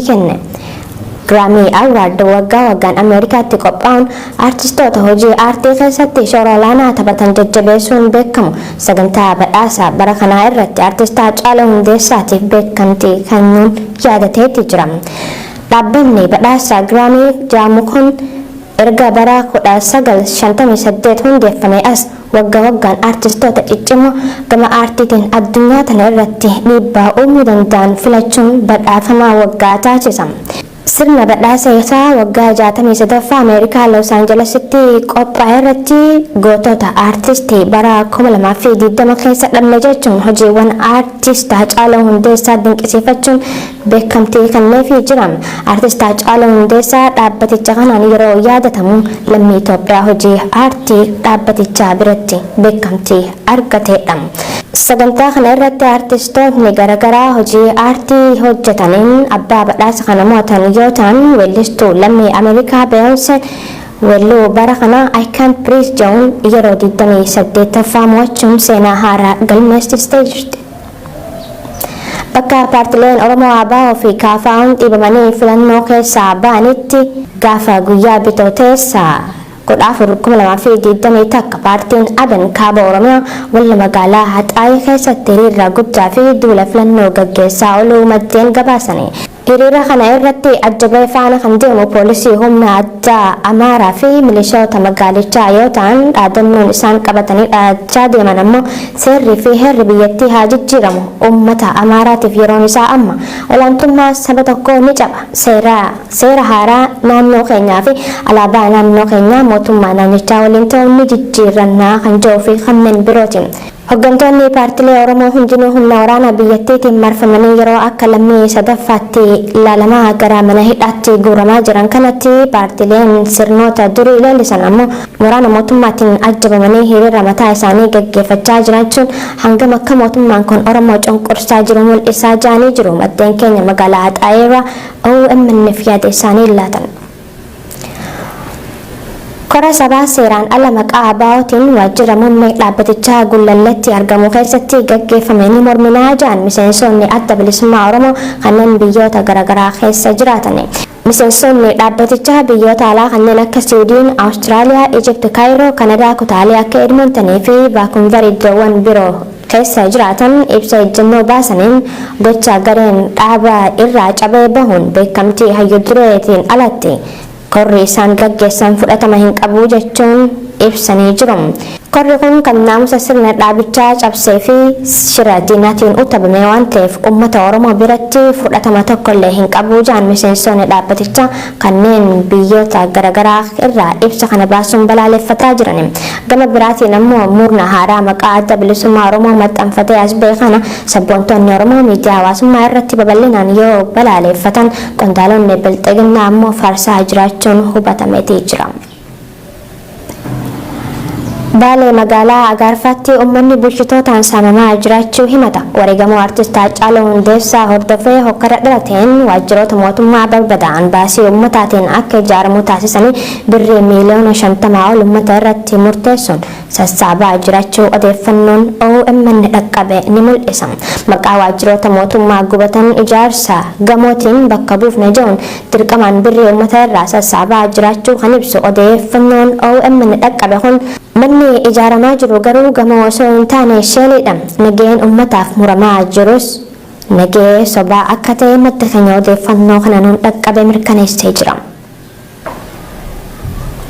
kenne. Grammy Award waggaa waggaan Ameerikaatti qophaa'uun artistoota hojii aartii keessatti shoora olaanaa taphatan jajjabeessuun beekamu. Sagantaa badhaasaa bara kanaa irratti artist Haacaaluu Hundeessaatiif beekamtii kennuun yaadateetti jira. Dhaabbanni badhaasa Grammy jedhamu kun erga bara 1958 hundeeffame as waggaa waggaan artistoota ciccimoo gama aartiitiin addunyaa tana irratti dhiibbaa uumuu danda'an filachuun badhaafamaa waggaa taasisa. Sirna badhaasa isaa waggaa 63ffaa Ameerikaa Los Aangelesitti qophaa'e irratti gootota aartistii bara 2020 keessa dhabne jechuun hojiiwwan aartist Haacaaluu Hundeessaa dinqisiifachuun beekamtii kenneefii jira. Aartist Haacaaluu Hundeessaa dhaabbaticha kanaan yeroo yaadatamu lammii Itoophiyaa hojii aartii dhaabbatichaa biratti beekamtii argateedha. Sagantaa kana irratti aartistootni garaagaraa hojii aartii hojjetaniin abbaa badhaasa kana mo'atan yoo ta'an, weellistuu lammii Ameerikaa Beyoncé weelluu bara kana "I Can't Breathe" jedhuun yeroo 28ffaa mo'achuun seenaa haaraa galmeessistee jirti. Bakka paartileen Oromoo ABO fi KFO'n dhiibamanii filannoo keessaa ba'anitti gaafa guyyaa Bitootessa 14, 2021 paartiin ABN kaaba Oromiyaa walla magaalaa Haxaayii keessatti hiriira guddaa fi duula filannoo gaggeessaa ooluu maddeen gabaasani. Hiriira kana irratti ajjabee faana kan deemu poolisii humna addaa Amaaraa fi milishoota magaalichaa yoo ta'an, dhaadannoon isaan qabatanii dhaadachaa deeman ammoo "Seerrii fi heerri biyyattii haa jijjiiramu, uummata Amaaraatiif yeroon isaa amma, olaantummaa saba tokkoo ni caba, seera haaraa naannoo keenyaa fi alaabaa naannoo keenyaa mootummaa naannichaa waliin ta'uun ni jijjiirannaa" kan jedhuu fi kanneen birooti. Hooggantoonni paartilee Oromoo hundinuu humna waraanaa biyyattiitiin marfamanii yeroo akka lammii sadaffaatti ilaalamaa gara mana hidhaatti guuramaa jiran kanatti, paartileen sirnoota durii leellisan ammoo waraana mootummaatiin ajjabamanii hiriira mataa isaanii gaggeeffachaa jiraachuun hangam akka mootummaan kun Oromoo cunqursaa jiru mul'isaa jiranii jiru. Maddeen keenya magaalaa Haxaayeerraa OMN'f yaada isaanii laatan. Kora sabaa seeraan ala maqaa ABO'tiin waajjira muummee dhaabbatichaa Gullalleetti argamu keessatti gaggeeffame ni morminaa jedhan miseensonni Adda Bilisummaa Oromoo kanneen biyyoota garaagaraa keessa jiraatan. Miseensonni dhaabbatichaa biyyoota alaa kanneen akka Siwiidin, Awustiraaliyaa, Ijipt, Kaayiroo, Kanadaa, kutaalee akka Edmontonii fi Vaakuuvar iddoowwan biroo keessa jiraatan ibsa ejjennoo baasaniin, gocha gareen dhaaba irraa cabee bahuun beekamtii hayyu dureetiin alatti korri isaan gaggeessan fudhatama hin qabu jechuun ibsanii jiru. Korri kun kan naamusa sirna dhaabichaa cabsee fi shira diinaatiin utabame waan ta'eef uummata Oromoo biratti fudhatama tokkollee hin qabu jedhan miseensonni dhaabbatichaa kanneen biyyoota garaagaraa irraa ibsa kana baasuun balaaleffataa jiran. Gama biraatiin ammoo murna haaraa maqaa Adda Bilisummaa Oromoo maxxanfatee as ba'e kana sabboontonni Oromoo miidiyaa hawaasummaa irratti babal'inaan yoo balaaleffatan, qondaalonni bilxiginnaa ammoo faarsaa jiraachuun hubatameetii jira. Baalee magaalaa Agaarfaatti uummanni bulchitootaan saamamaa jiraachuu himata. Wareegamoo artist Haacaaluu Hundeessaa hordofee hokkara dhalateen waajjiroota mootummaa barbadaa'an baasii uummataatiin akka ijaaramu taasisanii birrii miiliyoona 50 ol uummata irratti murteessuun sassaabaa jiraachuu odeeffannoon OMN dhaqqabe ni mul'isa. Maqaa waajjiroota mootummaa gubatan ijaarsa gamootiin bakka buufna jedhuun dirqamaan birrii uummata irraa sassaabaa jiraachuu kan ibsu odeeffannoon OMN dhaqqabe kun, manni ijaaramaa jiru garuu gamoo osoo hin taane sheeliidha. Nageen uummataaf muramaa jirus nagee sobaa akka ta'e madda keenya odeeffannoo kana nuun dhaqqabe mirkaneessee jira.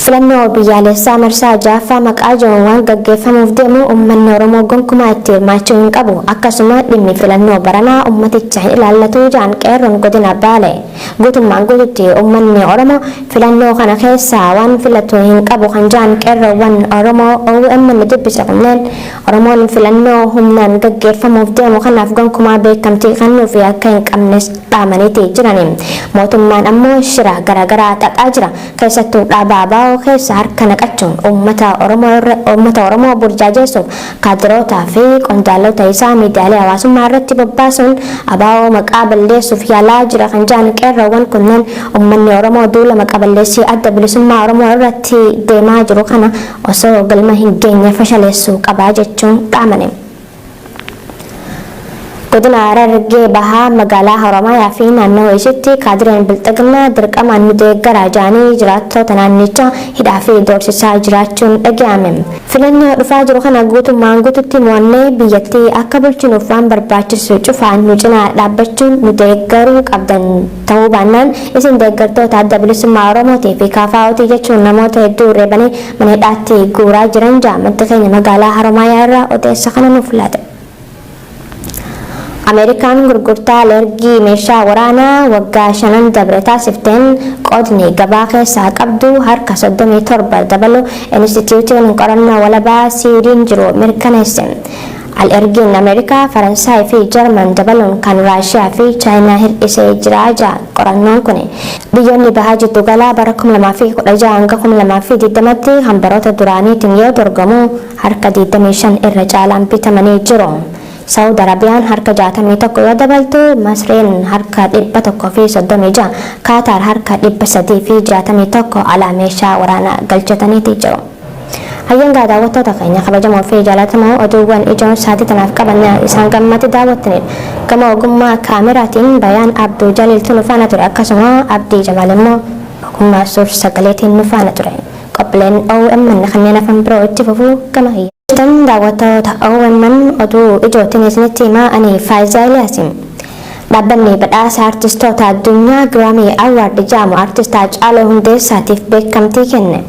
Filannoo biyyaalessaa marsaa ja'affaa maqaa jedhuun waan gaggeeffamuuf deemu uummanni Oromoo gonkumaa itti hirmaachuu hin qabu. Akkasuma dhimmi filannoo baranaa uummaticha hin ilaallatu jedhan qeerroon godina Baalee. Guutummaan guututti uummanni Oromoo filannoo kana keessaa waan filatu hin qabu kan jedhan qeerroowwan Oromoo OMN dubbise kunneen, Oromoon filannoo humnaan gaggeeffamuuf deemu kanaaf gonkumaa beekamtii kennuu fi akka hin qabnes dhaamaniiti jirani. Mootummaan ammoo shira garaagaraa xaxaa jira. Keessattuu dhaaba ABO keessa harka naqachuun uummata Oromoo burjaajessuuf kaadirootaa fi qondaalota isaa miidiyaalee hawaasummaa irratti bobbaasuun ABO maqaa balleessuuf yaalaa jira kan jedhan qeerroowwan kunneen, uummanni Oromoo duula maqaa balleessii Adda Bilisummaa Oromoo irratti deemaa jiru kana osoo galma hin geenye fashaleessuu qabaa jechuun dhaamane. Godina Harargee Bahaa magaalaa Haromaayaa fi naannawaa isheetti kaadireen Bilxiginnaa dirqamaan nu deeggaraa jedhanii jiraattota naannichaa hidhaa fi doorsisaa jiraachuun dhaga'ame. Filannoo dhufaa jiru kana guutummaan guututti mo'annee biyyattii akka bulchinuuf waan barbaachisu cufaan nu cinaa dhaabbachuun nu deeggaruu qabdan ta'uu baannaan isin deeggartoota Adda Bilisummaa Oromootii fi KFO'ti jechuun namoota hedduu reebanii mana hidhaatti guuraa jiran ja'a maddi keenya magaalaa Haromaayaa irraa odeessa kana nuuf laate. Ameerikaan gurgurtaa alergii meeshaa waraanaa waggaa shanan dabre taasifteen qoodni gabaa keessaa qabdu harka 37 dabalu Inistitiyuutiin qorannoo walabaa Siwiidin jiru mirkaneesse. Al-ergiin Ameerikaa, Faransaay fi Jarman dabaluun kan Raashiyaa fi Chaayinaa hir'isee jira ja'a qorannoon kun. Biyyoonni bahaa jiddugalaa bara 2016 hanga 2020tti kan baroota duraaniitiin yoo dorgomu harka 25 irra caalaan bitamanii jiru. Saawud Arabiyaan harka 61 yoo dabaltu, Masreen harka 136, Kaataar harka 361 alaa meeshaa waraanaa galchataniiti jiru. Hayyangaa daawwattoota keenya kabajamoo fi jaalatamoo oduuwwan ijoon sa'aatii tanaaf qabanne isaan gammatti daawwattanidha. Gama ogummaa kaameraatiin Bayaan Abduu Jaliiltu nu faana ture akkasuma Abdii Jamaal immoo ogummaa suur sagaleetiin nu faana ture. Qophiileen OMN kanneen hafan biroo itti fufuu gama kiyya. Jirtan daawwattoota OMN oduu ijootiin isinitti himaa ani Faayizaa Iliyaasin. Dhaabbanni badhaasa artistoota addunyaa Grammy Award jedhamu artist Haacaaluu Hundeessaatiif beekamtii kenne.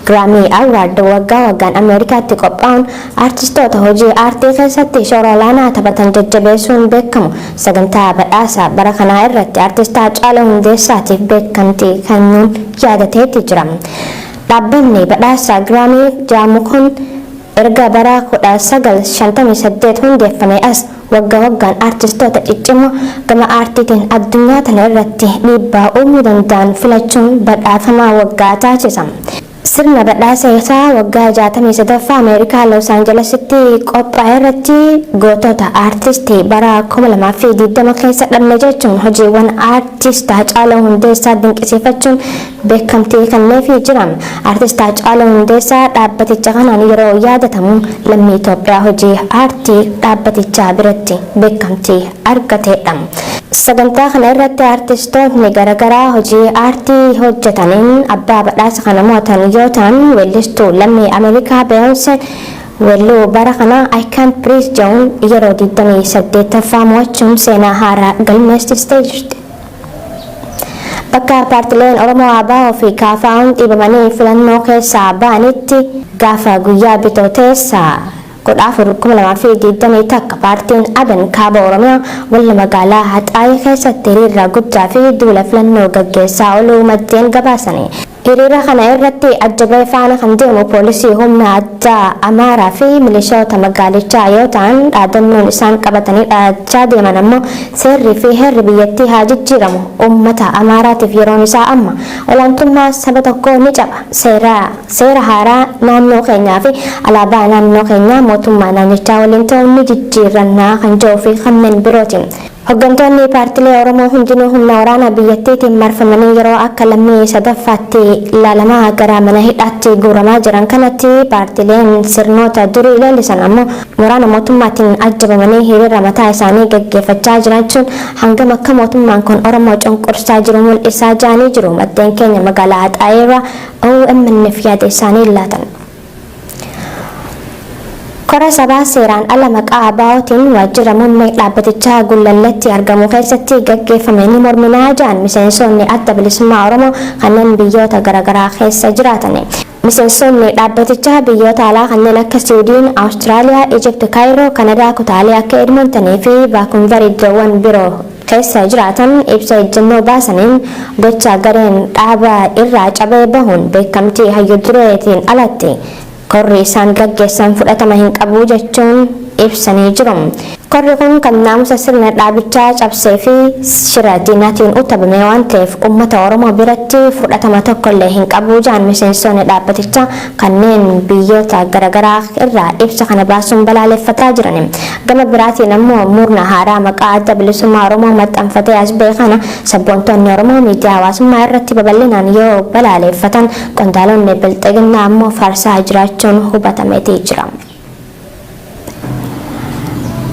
Grammy Award waggaa waggaan Ameerikaatti qophaa'uun artistoota hojii aartii keessatti shoora olaanaa taphatan jajjabeessuun beekamu. Sagantaa badhaasa bara kanaa irratti artist Haacaaluu Hundeessaatiif beekamtii kennuun yaadateetti jira. Dhaabbanni badhaasa Grammy jedhamu kun erga bara 1958 hundeeffame as waggaa waggaan artistoota ciccimoo gama aartiitiin addunyaa tana irratti dhiibbaa uumuu danda'an filachuun badhaafamaa waggaa taasisa. Sirna badhaasa isaa waggaa 63ffaa Ameerikaa Los Angelesitti qophaa'e irratti gootota aartistii bara 2020 keessa dhabne jechuun hojiiwwan aartist Haacaaluu Hundeessaa dinqisiifachuun beekamtii kenneefii jira. Aartist Haacaaluu Hundeessaa dhaabbaticha kanaan yeroo yaadatamu lammii Itoophiyaa hojii aartii dhaabbatichaa biratti beekamtii argateedha. Sagantaa kana irratti aartistootni garaagaraa hojii aartii hojjetaniin abbaa badhaasa kana mo'atan yoo ta'an weellistuu lammii Ameerikaa Beyoncé weelluu bara kana I Can't Breathe jedhuun yeroo 28ffaa mo'achuun seenaa haaraa galmeessistee jirti. Bakka paartileen Oromoo ABO fi KFO'n dhiibamanii filannoo keessaa ba'anitti gaafa guyyaa bitooteessa 14,2021 paartiin ABN kaaba Oromiyaa walla magaalaa Haxaayii keessatti hiriira guddaa fi duula filannoo gaggeessaa ooluu maddeen gabaasani. Hiriira kana irratti ajjabee faana kan deemu poolisii humna addaa Amaaraa fi milishoota magaalichaa yoo ta'an dhaadannoon isaan qabatanii dhaadachaa deeman ammoo seerrii fi heerri biyyattii haa jijjiiramu uummata Amaaraatiif yeroon isaa amma olaantummaa saba tokkoo ni caba seera haaraa naannoo keenyaa fi alaabaa naannoo keenyaa mootummaa naannichaa waliin ta'uun ni jijjiirannaa kan jedhuu fi kanneen birootiin. Hooggantoonni paartilee Oromoo hundinuu humna waraanaa biyyattiitiin marfamanii yeroo akka lammii sadaffaatti ilaalamaa gara mana hidhaatti guuramaa jiran kanatti paartileen sirnoota durii leellisan ammoo waraana mootummaatiin ajjabamanii hiriira mataa isaanii gaggeeffachaa jiraachuun hangam akka mootummaan kun Oromoo cunqursaa jiru mul'isaa jiranii jiru. Maddeen keenya magaalaa Haxaayeerraa OMN'f yaada isaanii laatan. Kora sabaa seeraan ala maqaa ABO'tiin waajjira muummee dhaabbatichaa Gullalleetti argamu keessatti gaggeeffame ni morminaa jedhan miseensonni adda bilisummaa Oromoo kanneen biyyoota garaagaraa keessa jiraatan. Miseensonni dhaabbatichaa biyyoota alaa kanneen akka Siwiidin, Awustiraaliyaa, Ijipt, Kaayiroo, Kanadaa, kutaalee akka Edmontonii fi Vaakuuver iddoowwan biroo keessa jiraatan ibsa ejjennoo baasaniin gocha gareen dhaaba irraa cabee bahuun beekamtii hayyu dureetiin alatti korri isaan gaggeessan fudhatama hin qabu jechuun ibsanii jiru. Korri kun kan naamusa sirna dhaabichaa cabsee fi shira diinaatiin utabame waan ta'eef uummata Oromoo biratti fudhatama tokkollee hin qabu jedhan miseensonni dhaabbatichaa kanneen biyyoota garaagaraa irraa ibsa kana baasuun balaaleffataa jiran. Gama biraatiin ammoo murna haaraa maqaa adda bilisummaa Oromoo maxxanfatee as ba'e kana sabboontonni Oromoo miidiyaa hawaasummaa irratti babal'inaan yoo balaaleffatan qondaalonni bilxiginnaa ammoo faarsaa jiraachuun hubatameetii jira.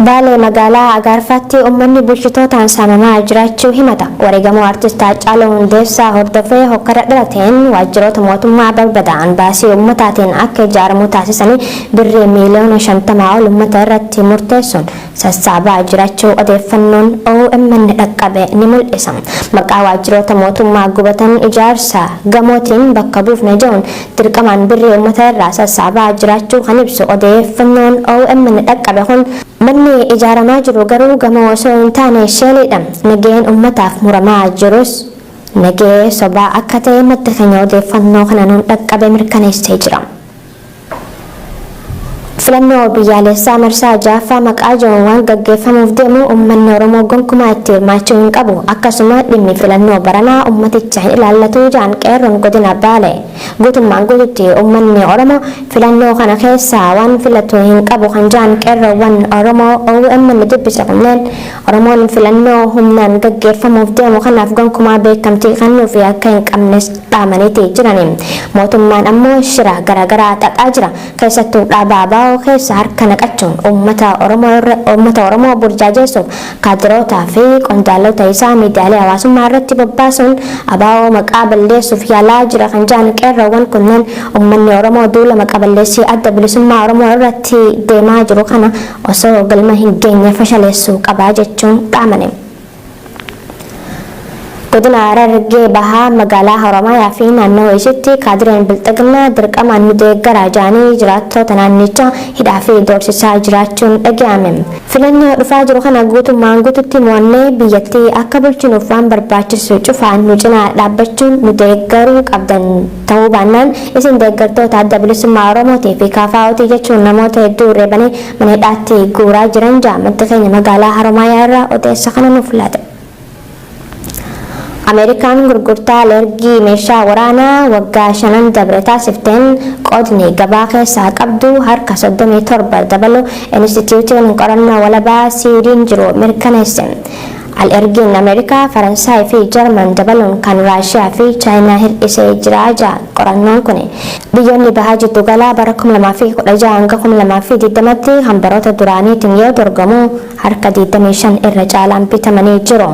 Baalee magaalaa Agaarfaatti uummanni bulchitootaan saamamaa jiraachuu himata. Wareegamuu artist Haacaaluu Hundeessaa hordofee hokkara dhalateen waajjiroota mootummaa barbadaa'an baasii uummataatiin akka ijaaramu taasisanii birrii miiliyoona 50 ol uummata irratti murteessuun sassaabaa jiraachuu odeeffannoon OMN dhaqqabe ni mul'isa. Maqaa waajjiroota mootummaa gubatan ijaarsa gamootiin bakka buufna jedhuun dirqamaan birrii uummata irraa sassaabaa jiraachuu kan ibsu odeeffannoon OMN dhaqqabe kun, manni ijaaramaa jiru garuu gamoo osoo hin taane sheeliidha. Nageen uummataaf muramaa jirus nagee sobaa akka ta'e madda keenya odeeffannoo kana nuun dhaqqabe mirkaneessee jira. Filannoo biyyaalessaa marsaa ja'affaa maqaa jedhuun waan gaggeeffamuuf deemu uummanni Oromoo gonkumaa itti hirmaachuu hin qabu. Akkasuma dhimmi filannoo baranaa uummaticha hin ilaallatu jedhan qeerroon godina Baalee. Guutummaan guututti uummanni Oromoo filannoo kana keessaa waan filatu hin qabu kan jedhan qeerroowwan Oromoo OMN dubbise kunneen, Oromoon filannoo humnaan gaggeeffamuuf deemu kanaaf gonkumaa beekamtii kennuu fi akka hin qabnes dhaamaniiti jirani. Mootummaan ammoo shira garaagaraa xaxaa jira. Keessattuu dhaaba ABO keessa harka naqachuun uummata Oromoo burjaajessuuf kaadirootaa fi qondaalota isaa miidiyaalee hawaasummaa irratti bobbaasuun ABO maqaa balleessuuf yaalaa jira kan jedhan qeerroowwan kunneen, uummanni Oromoo duula maqa balleessii Adda Bilisummaa Oromoo irratti deemaa jiru kana osoo galma hin geenye fashaleessuu qabaa jechuun dhaamane. Godina Harargee Bahaa magaalaa Haromaayaa fi naannoo isitti kaadireen Bilxiginnaa dirqamaan nu deeggaraa jedhanii jiraattota naannichaa hidhaa fi doorsisaa jiraachuun dhaga'ame. Filannoo dhufaa jiru kana guutummaan guututti mo'annee biyyattii akka bulchinuuf waan barbaachisu cufaan nu cinaa dhaabbachuun nu deeggaruu qabdan, ta'uu baannaan isin deeggartoota Adda Bilisummaa Oromootii fi KFO'tii jechuun namoota hedduu reebanii mana hidhaatti guuraa jiran ja'a maddi keenya magaalaa Haromaayaa irraa odeessa kana nuuf laate. Ameerikaan gurgurtaa alergii meeshaa waraanaa waggaa 5n dabre taasifteen qoodni gabaa keessaa qabdu harka 37 dabalu Inistitiyuutiin qorannoo walabaa Siwiidin jiru mirkaneesse. Al-ergiin Ameerikaa, Faransaay fi Jarman dabaluun kan Raashiyaa fi Chaayinaa hir'isee jira ja'a qorannoon kun. Biyyoonni bahaa jiddu galaa bara 2016 hanga 2020tti hambaroota duraaniitiin yoo dorgomu harka 25 irra caalaan bitamanii jiru.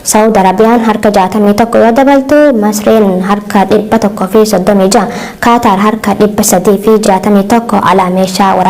Saawud Arabiyaan harka 61 yoo dabaltu, Masreen harka 136, Kaataar harka 361 alaa meeshaa waraanaa.